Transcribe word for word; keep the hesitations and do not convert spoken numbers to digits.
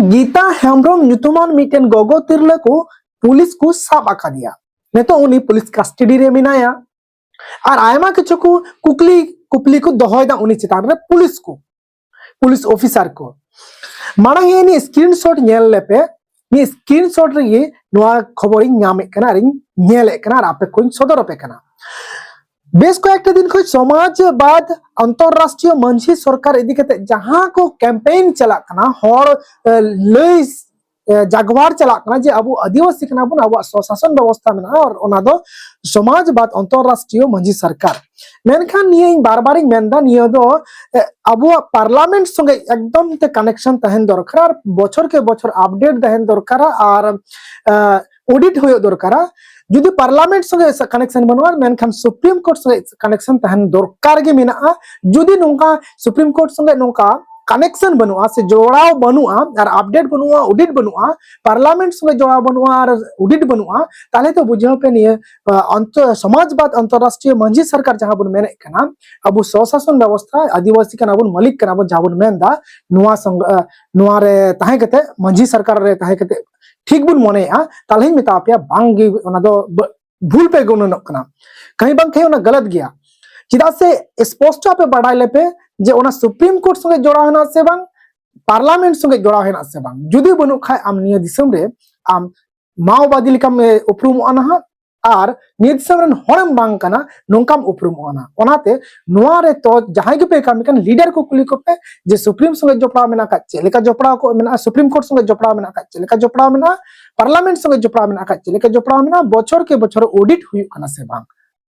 ᱜᱤᱛᱟ ᱦᱮᱢᱵᱨᱚᱢ ᱧᱩᱛᱩᱢᱟᱱ ᱢᱤᱫᱴᱮᱱ ᱜᱚᱜᱚ ᱛᱤᱨᱞᱟᱹ ᱠᱚ ᱯᱩᱞᱤᱥ ᱠᱚ ᱥᱟᱵ ᱟᱠᱟᱫᱮᱭᱟ᱾ ᱱᱤᱛᱚᱜ ᱩᱱᱤ ᱯᱩᱞᱤᱥ ᱠᱟᱥᱴᱚᱰᱤ ᱨᱮ ᱢᱮᱱᱟᱭᱟ᱾ ᱟᱨ ᱟᱭᱢᱟ ᱠᱤᱪᱷᱩ ᱠᱚ ᱠᱩᱠᱞᱤ ᱠᱩᱯᱞᱤ ᱠᱚ ᱫᱚᱦᱚᱭᱮᱫᱟ ᱩᱱᱤ ᱪᱮᱛᱟᱱ ᱨᱮ ᱯᱩᱞᱤᱥ ᱠᱚ, ᱯᱩᱞᱤᱥ ᱚᱯᱷᱤᱥᱟᱨ ᱠᱚ᱾ ᱢᱟᱲᱟᱝ ᱤᱧ ᱥᱠᱨᱤᱱᱥᱚᱴ ᱧᱮᱞ ᱞᱮᱯᱮ, ᱱᱤᱭᱟᱹ ᱥᱠᱨᱤᱱᱥᱚᱴ ᱨᱮᱜᱮ ᱱᱚᱣᱟ ᱠᱷᱚᱵᱚᱨᱤᱧ ᱧᱟᱢᱮᱫ ᱠᱟᱱᱟ ᱟᱨᱤᱧ ᱧᱮᱞᱮᱫ ᱠᱟᱱᱟ ᱟᱨ ᱟᱯᱮ ᱠᱚᱧ ᱥᱚᱫᱚᱨ ᱟᱯᱮ ᱠᱟᱱᱟ᱾ ᱵᱮᱥ ᱠᱚᱭᱮᱠᱴᱟ ᱫᱤᱱ ᱠᱷᱚᱱ ᱥᱚᱢᱟᱡᱽᱵᱟᱫ ᱟᱱᱛᱚᱨᱨᱟᱥᱴᱨᱤᱭᱚ ᱢᱟᱹᱡᱷᱤ ᱥᱚᱨᱠᱟᱨ ᱤᱫᱤ ᱠᱟᱛᱮ ᱡᱟᱦᱟᱸ ᱠᱚ ᱠᱮᱢᱯᱮᱭᱤᱱ ᱪᱟᱞᱟᱜ ᱠᱟᱱᱟ, ᱦᱚᱲ ᱞᱟᱹᱭ ᱡᱟᱜᱣᱟᱨ ᱪᱟᱞᱟᱜ ᱠᱟᱱᱟ ᱡᱮ ᱟᱵᱚ ᱟᱹᱫᱤᱵᱟᱹᱥᱤ ᱠᱟᱱᱟ ᱵᱚᱱ, ᱟᱵᱚᱣᱟᱜ ᱥᱚᱥᱟᱥᱚᱱ ᱵᱮᱵᱚᱥᱛᱷᱟ ᱢᱮᱱᱟᱜᱼᱟ, ᱟᱨ ᱚᱱᱟ ᱫᱚ ᱥᱚᱢᱟᱡᱽᱵᱟᱫ ᱟᱱᱛᱚᱨᱨᱟᱥᱴᱨᱤᱭᱚ ᱢᱟᱹᱡᱷᱤ ᱥᱚᱨᱠᱟᱨ᱾ ᱢᱮᱱᱠᱷᱟᱱ ᱱᱤᱭᱟᱹ ᱤᱧ ᱵᱟᱨ ᱵᱟᱨᱤᱧ ᱢᱮᱱᱫᱟ, ᱱᱤᱭᱟᱹ ᱫᱚ ᱟᱵᱚᱣᱟᱜ ᱯᱟᱨᱞᱟᱢᱮᱱᱴ ᱥᱚᱸᱜᱮ ᱮᱠᱫᱚᱢ ᱛᱮ ᱠᱟᱱᱮᱠᱥᱚᱱ ᱛᱟᱦᱮᱱ ᱫᱚᱨᱠᱟᱨ, ᱟᱨ ᱵᱚᱪᱷᱚᱨ ᱠᱮ ᱵᱚᱪᱷᱚᱨ ᱟᱯᱰᱮᱴ ᱛᱟᱦᱮᱱ ᱫᱚᱨᱠᱟᱨᱟ, ᱟᱨ ᱚᱰᱤᱴ ᱦᱩᱭᱩᱜ ᱫᱚᱨᱠᱟᱨᱟ᱾ ᱡᱩᱫᱤ ᱯᱟᱨᱞᱟᱢᱮᱱᱴ ᱥᱚᱸᱜᱮ ᱠᱟᱱᱮᱠᱥᱚᱱ ᱵᱟᱹᱱᱩᱜᱼᱟ, ᱢᱮᱱᱠᱷᱟᱱ ᱥᱩᱯᱨᱤᱢ ᱠᱳᱨᱴ ᱥᱚᱸᱜᱮ ᱠᱟᱱᱮᱠᱥᱚᱱ ᱛᱟᱦᱮᱱ ᱫᱚᱨᱠᱟᱨ ᱜᱮ ᱢᱮᱱᱟᱜᱼᱟ᱾ ᱡᱩᱫᱤ ᱱᱚᱝᱠᱟ ᱥᱩᱯᱨᱤᱢ ᱠᱳᱨᱴ ᱥᱚᱸᱜᱮ ᱱᱚᱝᱠᱟ ᱠᱟᱱᱮᱠᱥᱚᱱ ᱵᱟᱹᱱᱩᱜᱼᱟ ᱥᱮ ᱡᱚᱲᱟᱣ ᱵᱟᱹᱱᱩᱜᱼᱟ ᱟᱨ ᱟᱯᱰᱮᱴ ᱵᱟᱹᱱᱩᱜᱼᱟ, ᱚᱰᱤᱴ ᱵᱟᱹᱱᱩᱜᱼᱟ, ᱯᱟᱨᱞᱟᱢᱮᱱᱴ ᱥᱚᱸᱜᱮ ᱡᱚᱲᱟᱣ ᱵᱟᱹᱱᱩᱜᱼᱟ ᱟᱨ ᱚᱰᱤᱴ ᱵᱟᱹᱱᱩᱜᱼᱟ, ᱛᱟᱦᱚᱞᱮ ᱛᱚ ᱵᱩᱡᱷᱟᱹᱣ ᱯᱮ ᱱᱤᱭᱟᱹ ᱥᱚᱢᱟᱡᱽᱵᱟᱫ ᱟᱱᱛᱚᱨᱨᱟᱥᱴᱨᱤᱭᱚ ᱢᱟᱹᱡᱷᱤ ᱥᱚᱨᱠᱟᱨ ᱡᱟᱦᱟᱸ ᱵᱚᱱ ᱢᱮᱱᱮᱫ ᱠᱟᱱᱟ, ᱟᱵᱚ ᱥᱚᱥᱟᱥᱚᱱ ᱵᱮᱵᱚᱥᱛᱷᱟ, ᱟᱹᱫᱤᱵᱟᱹᱥᱤ ᱠᱟᱱᱟ ᱵᱚᱱ, ᱢᱟᱹᱞᱤᱠ ᱠᱟᱱᱟ ᱵᱚᱱ, ᱡᱟᱦᱟᱸ ᱵᱚᱱ ᱢᱮᱱᱫᱟ, ᱱᱚᱣᱟ ᱥᱚᱝᱜ- ᱱᱚᱣᱟ ᱨᱮ ᱛᱟᱦᱮᱸ ᱠᱟᱛᱮ, ᱢᱟᱹᱡᱷᱤ ᱥᱚᱨᱠᱟᱨ ᱨᱮ ᱛᱟᱦᱮᱸ ᱠᱟᱛᱮ ᱴᱷᱤᱠ ᱵᱚᱱ ᱢᱚᱱᱮᱭᱮᱫᱼᱟ, ᱛᱟᱦᱚᱞᱮᱧ ᱢᱮᱛᱟ ᱯᱮᱭᱟ ᱵᱟᱝ ᱜᱮ, ᱚᱱᱟ ᱫᱚ ᱵᱷᱩᱞ ᱯᱮ ᱜᱩᱱᱟᱹᱱᱚᱜ ᱠᱟᱱᱟ᱾ ᱠᱟᱹᱦᱤ ᱵᱟᱝ ᱠᱟᱹᱦᱤ ᱚᱱᱟ ᱜᱟᱞᱟᱛ ᱜᱮᱭᱟ᱾ ᱪᱮᱫᱟᱜ ᱥᱮ ᱥᱯᱚᱥᱴᱚ ᱟᱯᱮ ᱵᱟᱰᱟᱭ ᱞᱮᱯᱮ ᱡᱮ ᱚᱱᱟ ᱥᱩᱯᱨᱤᱢ ᱠᱳᱨᱴ ᱥᱚᱸᱜᱮ ᱡᱚᱲᱟᱣ ᱦᱮᱱᱟᱜ ᱥᱮ ᱵᱟᱝ, ᱯᱟᱨᱞᱟᱢᱮᱱᱴ ᱥᱚᱸᱜᱮ ᱡᱚᱲᱟᱣ ᱦᱮᱱᱟᱜ ᱥᱮ ᱵᱟᱝ᱾ ᱡᱩᱫᱤ ᱵᱟᱹᱱᱩᱜ ᱠᱷᱟᱡ, ᱟᱢ ᱱᱤᱭᱟᱹ ᱫᱤᱥᱚᱢ ᱨᱮ ᱟᱢ ᱢᱟᱣᱵᱟᱫᱤ ᱞᱮᱠᱟᱢ ᱩᱯᱨᱩᱢᱚᱜᱼᱟ ᱱᱟᱦᱟᱜ, ᱟᱨ ᱱᱤᱭᱟᱹ ᱫᱤᱥᱚᱢ ᱨᱮᱱ ᱦᱚᱲᱮᱢ ᱵᱟᱝ ᱠᱟᱱᱟ, ᱱᱚᱝᱠᱟᱢ ᱩᱯᱨᱩᱢᱚᱜᱼᱟ ᱱᱟᱦᱟᱜ᱾ ᱚᱱᱟᱛᱮ ᱱᱚᱣᱟ ᱨᱮ ᱛᱚ ᱡᱟᱦᱟᱸᱭ ᱜᱮᱯᱮ ᱠᱟᱹᱢᱤ ᱠᱟᱱ, ᱞᱤᱰᱟᱨ ᱠᱚ ᱠᱩᱞᱤ ᱠᱚᱯᱮ ᱡᱮ ᱥᱩᱯᱨᱤᱢ ᱥᱚᱸᱜᱮ ᱡᱚᱯᱲᱟᱣ ᱢᱮᱱᱟᱜ ᱠᱷᱟᱡ ᱪᱮᱫ ᱞᱮᱠᱟ ᱡᱚᱯᱲᱟᱣ ᱠᱚ ᱢᱮᱱᱟᱜᱼᱟ, ᱥᱩᱯᱨᱤᱢ ᱠᱳᱨᱴ ᱥᱚᱸᱜᱮ ᱡᱚᱯᱲᱟᱣ ᱢᱮᱱᱟᱜ ᱠᱷᱟᱡ ᱪᱮᱫ ᱞᱮᱠᱟ ᱡᱚᱯᱲᱟᱣ ᱢᱮᱱᱟᱜᱼᱟ, ᱯᱟᱨᱞᱟᱢᱮᱱᱴ ᱥᱚᱸᱜᱮ ᱡᱚᱯᱲᱟᱣ ᱢᱮᱱᱟᱜ ᱠᱷᱟᱡ ᱪᱮᱫ ᱞᱮᱠᱟ ᱡᱚᱯᱲᱟᱣ ᱢᱮᱱᱟᱜᱼᱟ, ᱵᱚᱪᱷᱚᱨ ᱠᱮ ᱵᱚᱪᱷᱚᱨ ᱚᱰᱤᱴ ᱦᱩᱭᱩᱜ ᱠᱟᱱᱟ ᱥᱮ ᱵᱟᱝ᱾